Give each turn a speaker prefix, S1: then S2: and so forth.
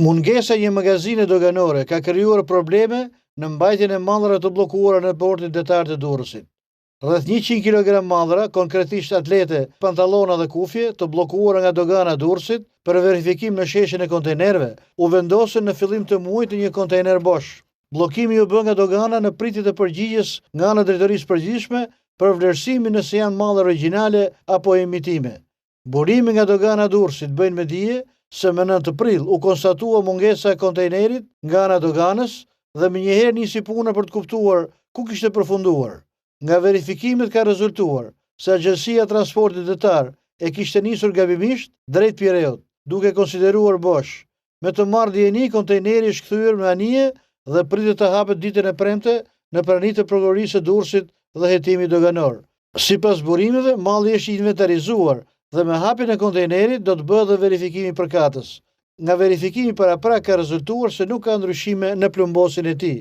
S1: Mungesa e një magazine doganore ka krijuar probleme në mbajtjen e mallrave të bllokuara në portin detar të Durrësit. Rreth 100 kilogram mallra, konkretisht atlete, pantallona dhe kufje, të bllokuara nga dogana e Durrësit për verifikim në sheshin e kontejnerëve, u vendosën në fillim të muajit në një kontejner bosh. Bllokimi u bë nga dogana në pritje të përgjigjes nga ana e Drejtorisë së Përgjithshme për vlerësimin nëse janë mallra origjinale apo imitime. Burime nga dogana e Durrësit bëjnë me dije se më 9 prill u konstatua mungesa e kontejnerit nga ana e doganës dhe menjëherë nisi puna për të kuptuar ku kishte përfunduar. Nga verifikimet ka rezultuar se Agjencia e Transportit Detar e kishte nisur gabimisht drejt Pireut, duke konsideruar bosh. Me të marrë dijeni, kontejneri është kthyer me anije dhe pritet të hapet ditën e premte në prani të Prokurorisë së Durrësit dhe hetimit doganor. Sipas burimeve, malli është inventarizuar dhe me hapjen e kontejnerit do të bëhet dhe verifikimi përkatës. Nga verifikimi paraprak ka rezultuar se nuk ka ndryshime në plumbosin e tij.